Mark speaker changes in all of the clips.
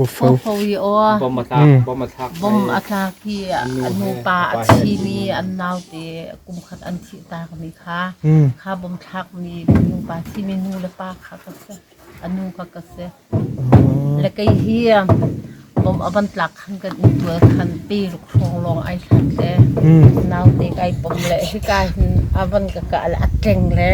Speaker 1: Khuafo.
Speaker 2: Khuafo i aw.
Speaker 3: Bom a tlak, bom a thlak.
Speaker 2: Bom a tlak i a nupa a thimi an naute kum khat an thih takmi kha kha bom thlakmi nupa thimi nu le pa kha ka si. A nu kha ka si. Le kei hi bom a van tlak khan kan inntual khan pe ruk hrawng lawng ai hlat le naute kai pom le hika hin a van ka kah le a tleng le.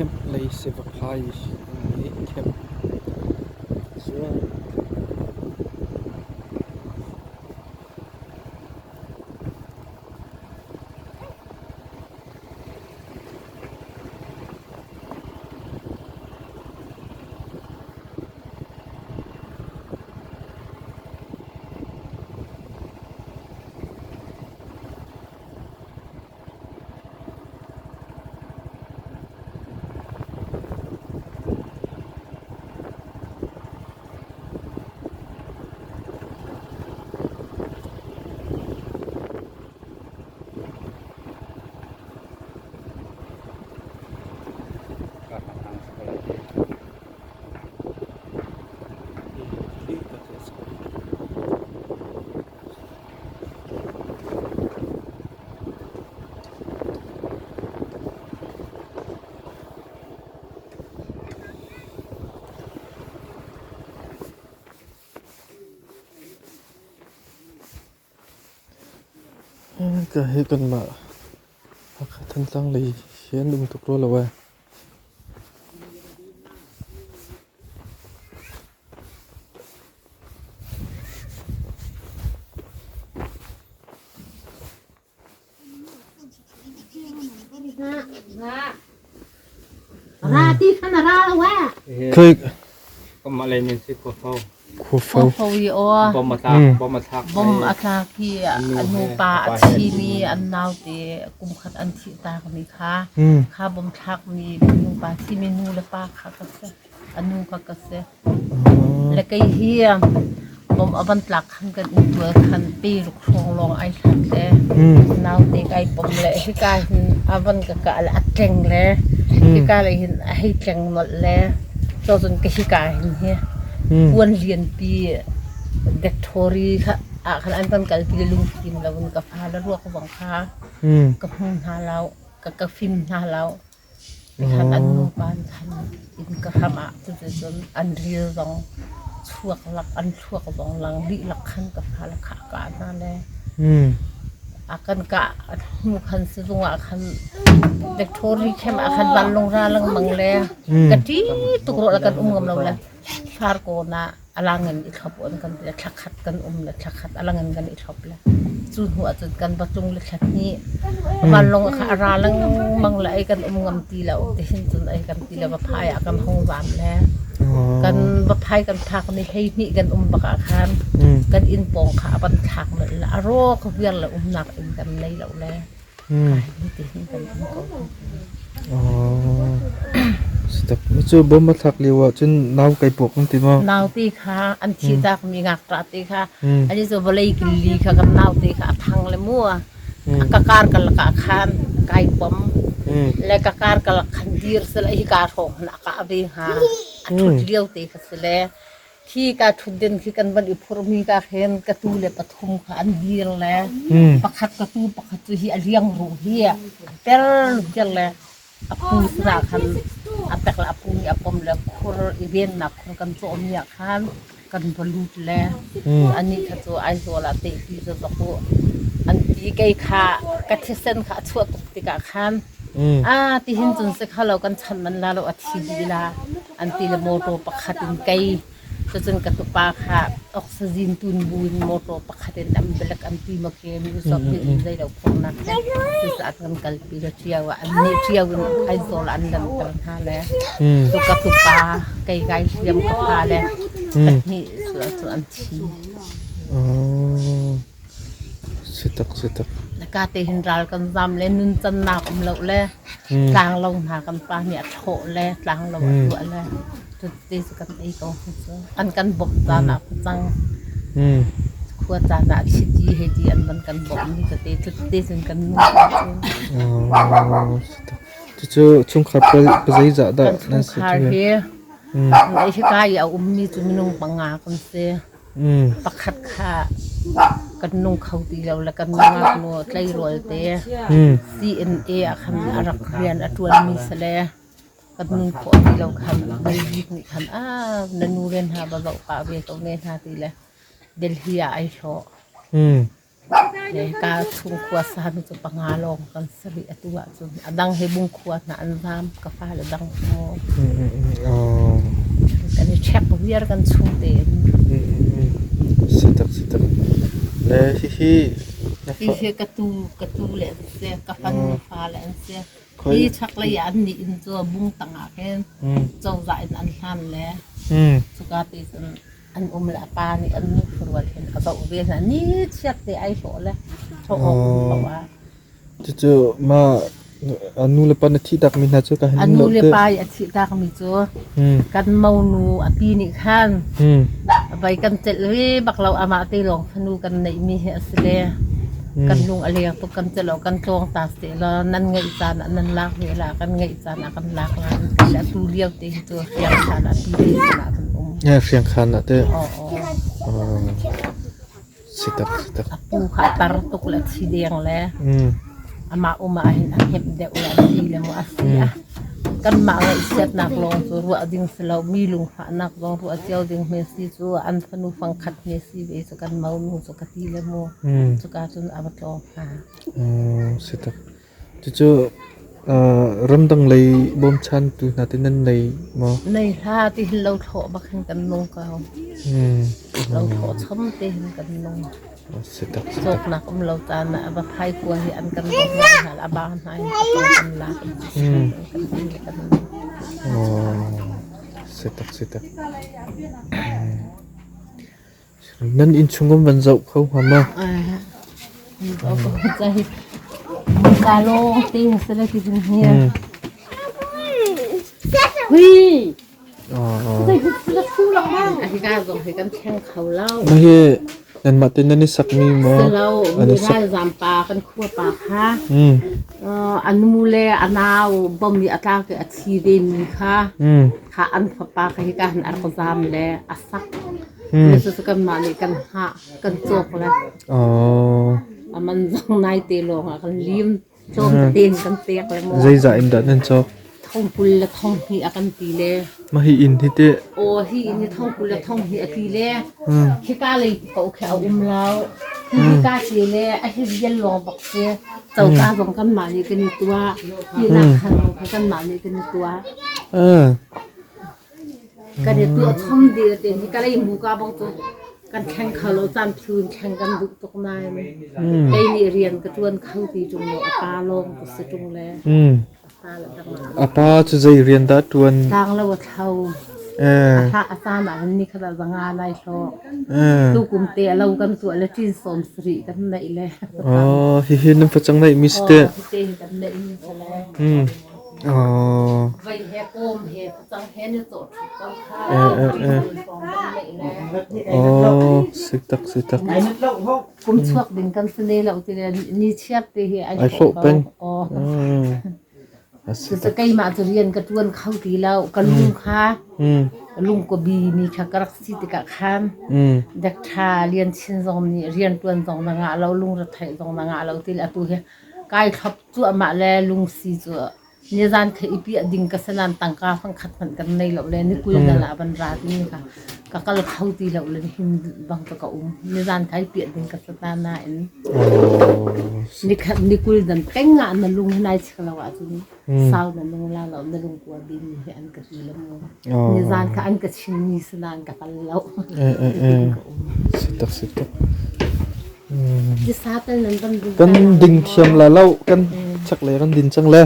Speaker 3: Camp lei sivaphai nih camp cun.
Speaker 1: Hika hi kanmah Hakha Thantlang lei hi an um tuk rua lo ee.
Speaker 2: Ra ti khan a ra lo eh.
Speaker 1: Khoi
Speaker 3: Kanmah lei nin si khuafo.
Speaker 1: Khuafo.
Speaker 2: Khuafo i aw.
Speaker 3: Bom a tlak, bom a thlak.
Speaker 2: Bom a tlak i a nupa a thimi an naute kum khat an thih takmi kha kha bom thlakmi nupa thimi nu le pa kha ka si. A nu kha ka si. Le kei hi bom a van tlak khan kan in tual khan pe ruk hrawng lawng ai hlat le naute kai pom le hika hin a van ka kah le a tleng le hika lei hin a hei tleng nolh le cun ka hika hin hi puan lianpi dekthori kha ah khan an kan kalpi le lungfim lo in ka fa le ruak zong kha ka hmu hna lo ka ka fim hna lo. Khan an nupa in khan inn ka hram ah cuticun an ril zong chuak lak an thluak zong lang dihlak khan ka fale kha a kah hna le a kan kah hnu khan sizung ah khan Victory camp ah khan vanlawng ra lengmang le ka ṭi tuk rua le kan um ngam lo le Farkawn ah a lang in i thlop an kan ti le thla khat kan um le thla khat a lang in kan i thlop le cu hnu ah cun kan va tlung le thla hnih vanlawng kha a ra lengmang le ei kan um ngam ti lo ti hin cun ei kan ti le vaphai ah kan hung zaam le kan vaphai kan phak ni 12 kan um bak ah khan kan inn pawng kha a van thlak nolh le a rawk viar le umnak inn kan nei lo le ti hin kan um ko.
Speaker 1: Cu bom a thlak lio ah cun nau kai puak an ti maw?
Speaker 2: Naute kha an thih takmi ngakṭah te kha ani cu vawlei killi kha kan naute kha a thang le mu ka kar ka lakah khan kai pom le ka kar ka lak khan dir sila hi ka hrawng han a kah ve hnga a ṭhut lio te kha si le Khi ka ṭhutden khi kan van i phurhmi ka khin ka tu le pathum kha an dir le pakhat ka tu pakhat cu hi a liangruh hi a per viar le a pu sinah khan a pek le a pu nih a pom le khur i vennak khur kan cawhmi ah khan kan va lut le anih kha cu Aizawl ah tehpi cu zok u an ti. Kei kha ka thisen kha a chuah tuk tikah khan ah tihin cun si kho lo kan chanh man la lo a thi dih la an ti le motor pakhat in kei cucun ka tupa kha oxygen tun bu in motor pakhat in an belek an ti ma ke mi usok ti in zei lo phornak he cucaah kan kalpi le ṭio ah an nih ṭio in Aizawl an lanter hna le tu ka tupa kei kai hliam ka pa le pahnih cu an thi.
Speaker 1: Sitak sitak.
Speaker 2: Ka te hin ral kan zam le nun cannak um lo le tlanglo hna kan pa nih a thlawh le tlanglo a tuah le cuti cu kan ei ko cu an kan bawmh caan ah cang khua caan ah chiti he ti an van kan bawmh mi tete cuti cun kan nu
Speaker 1: cu. Cucu chungkhar pazeizah dah
Speaker 2: kan chungkhar hi hika i a ummi cu minung panga kan si. Pakhat kha kan nung kho ti lo le kan ngaknu tleirawl te CNA ah khan a rak rian a ṭuanmi si le kan nun khawh ti lo khan David nih khan ah na nu rian hna va zoh pah ve ko ne hna ti le Delhi ah ai hlawh. Ka chung khua sami cu panga lawng kan si rih atu ahcun. A dang hi Bungkhua hna an zaam, ka fale dang cu. Kan i check viar kan chung tein.
Speaker 1: Sitak sitak. Le hihi
Speaker 2: Hihi ka tu ka tu le an si, ka fanu fale an si. Hi chaklei ah an nih inn cu bung tangah khin cozah in an hlan le cuka te cun an um le a pa nih an nu rual hin a zoh ve hna ni chiat te ai hlawh le hlawh awk um lo ah.
Speaker 1: Cucu ma a nu le pa na thih tak mi hna cu ka
Speaker 2: A nu le pa i a thih tak mi cu kan monu a pi nih khan vai kan celh ve bak lo amah te lawng fanu kan neih mi hi a si le kan lung a leng tuk kan celh lo kan tlawng ta se law nan ngeih caan ah nan lak ve la kan ngeih caan ah kan lak la an ti le atu lio te hi cu hriangkhan ah pi te sinah kan um.
Speaker 1: Hriangkhan ah te. Sitak sitak.
Speaker 2: A pu kha a tar tuk le thi deng le amah um ah hin a hemh deuh le a thi le mu a si a. Kanmah ngaihchiatnak lawng cu ruah ding si lo, mi lungfahnak zong ruah cio ding hme si cu an fanu fangkhat hme si ve cu kan monu cu ka ti le mu. Cuka cun a va tlawng hnga.
Speaker 1: Si tak. Cucu ramdang lei bawmchantu hna te nan nei maw?
Speaker 2: Nei hlah ti hin lo thlawh bak hin kan nung ko. Lo thlawh chom te hin kan nung. Cawknak um lo caan ah a va phaikua hi an kan bawmh hna a ba hna in kan lak kan ti le kan
Speaker 1: Si tak si tak. Nan innchung um van zoh kho hnga ma?
Speaker 2: Ka lawng te se le ti ding hi. Hui. Hika zong hi kan thleng kho lo.
Speaker 1: Mah hi nanmah te nan i sakmi maw?
Speaker 2: Si lo, mi ralzaam pa kan khua pa kha a nu le a nau bom i a tlak i a thi ve mi kha kha an fapa kha hika hin a rak zaam le a sak. Le cucu kanmah nih kan hngah, kan cawk le a man zong nai te lawng ah kan lim. Tlawm tein kan pek le maw.
Speaker 1: Zeizah in dah nan cawk?
Speaker 2: Thong 20 le thong 2 a kan ti le.
Speaker 1: Mah hi inn hi teh?
Speaker 2: Aw hi inn hi thong 20 le thong 2 a ti le. Hika lei paoh khi a um lo. Hika ti le a hi vial lawng bak si. Coka zong kanmah nih kan i tuah. Tinak khan zong kha kanmah nih kan i tuah. Kan i tuah chom dih te hi ka lei muka bang cu kan thleng kho lo caan phu in thleng kan duh tuk nain kei nih rian ka ṭuan kho ti ṭung lo a pa lawng ka si ṭung le a pa le dang
Speaker 1: A pa cu zei rian dah ṭuan?
Speaker 2: Tlang lo a thlo. A a caan ah hin ni khat ah zanga nai hlawh. Tu kum te a lo kan tuah le ṭin 70 kan neih le.
Speaker 1: Oh, hihi nan facang neih mi si teh.
Speaker 2: Hi te hi kan neih mi si le. Vei he kawm he facang he ni cawh ṭhut ko kha.
Speaker 1: Oh, si tak si tak.
Speaker 2: Kum chuak ding kan si ne lo ti le ni chiat te hi ai
Speaker 1: hlawh peng.
Speaker 2: Oh. Cucu keimah cu rian ka ṭuan kho ti lo. Ka lung kha lung ka bi mi kha ka rak si tikah khan Dakṭha Lian Chin zong nih rian ṭuan zong na ngah lo, lungretheih zong na ngah lo ti le atu hi kai thlop cuahmah le lungsi cu nizan kha i piah ding ka si nain tangka fangkhat hmanh kan nei lo le ni 20 dal ah van ra timi kha ka kal kho ti lo le hin bang cu ka um. Nizan kha i piah ding ka si ta nain ni khat ni 20 dan peng ah na lung hi nai chek lo ahcun sau na nung la lo na lung kua bi mi hi an ka ti le mu. Nizan kha an ka chim mi si nain ka kal lo. Ka um.
Speaker 1: Si tak si tak.
Speaker 2: Kan
Speaker 1: ding thiam la lo kan chak le kan din cang le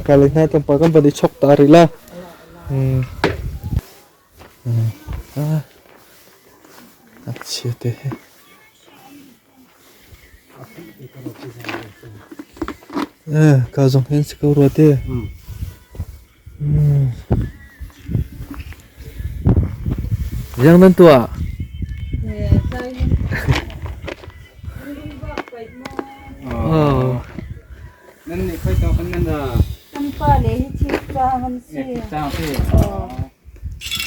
Speaker 1: ka le hna tlawmpal kan van i chok ta rih la. A chia te he. Eh, ka zong hen si ko rua te. Yang nan tuah? Oh.
Speaker 3: Nan nih khoi to kan nan da.
Speaker 4: Kan pa le hi thi cang an si.
Speaker 3: Cang si.
Speaker 4: Oh.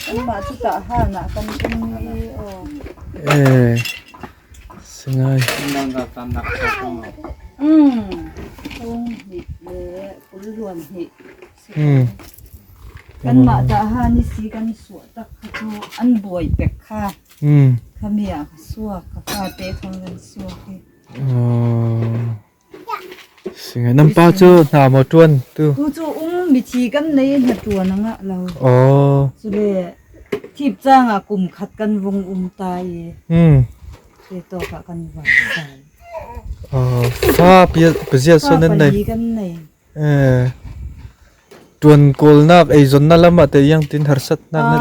Speaker 4: Kan mah cu tah han ah kan um i oh.
Speaker 1: Eh. Singai.
Speaker 3: Nan da tan nak ko.
Speaker 4: Thong hnih le 20 luan hnih. Kanmah dah ni si kan suah tak kha cu an buai pek kha. Khami ah ka suak ka fate thong kan suak i.
Speaker 1: Singai nan pa cu hna maw ṭuan tu?
Speaker 4: Tu cu um mithi kan nei hna ṭuan a ngah lo.
Speaker 1: Oh.
Speaker 4: Cule thip cang ah kum khat kan vung um ta i. Te tawk ah kan van sai.
Speaker 1: Fa pazia so nan nei.
Speaker 4: Fa pali kan nei.
Speaker 1: Ṭuan kawlnak eizawnnak lam ah teh iangtin harsatnak na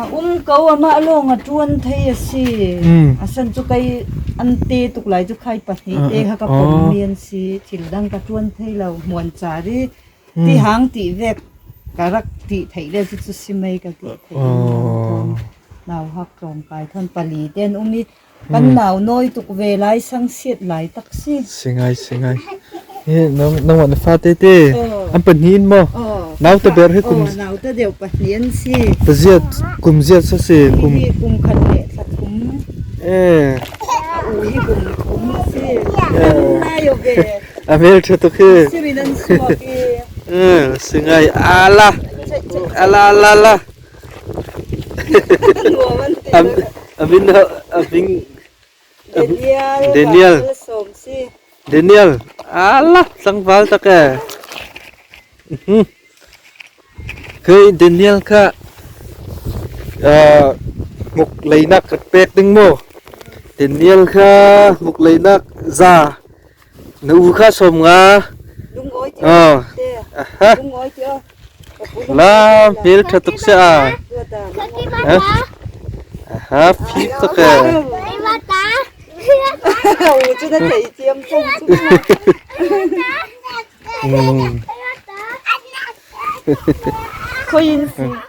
Speaker 4: Um ko amah lawng a ṭuan thei a si. Asan cu kei an te tuk lai cu khai pahnih te kha ka pom mi an si. Thil dang ka ṭuan thei lo. Hmuan car i ti hang ti vek ka rak ti thei le cu si mei ka ti thei. Nau hak tlawm kai thon pali ten um i Kan nau nawi tuk ve lai sang siat lai tak si.
Speaker 1: Si ngai si ngai. Hi nang nangmah na fate te an pahnih in maw? Nau te ber hi kum
Speaker 4: Nau te deuh pahnih an si.
Speaker 1: Paziat kum ziat sa si kum
Speaker 4: Hi kum khat le thla thum.
Speaker 1: Eh.
Speaker 4: A u hi kum thum si. Nai ve.
Speaker 1: A hmel tha tuk hi.
Speaker 4: Sirin an suak i.
Speaker 1: Singai ala ala ala ala. Amin amin
Speaker 4: Daniel
Speaker 1: Daniel Daniel ala tlangval tak e. Khei Daniel kha muk leinak ka pek ding mu. Daniel kha muk leinak za na u kha som nga. Oh. Aha. La hmel tha tuk se a. Aha phip tuk e.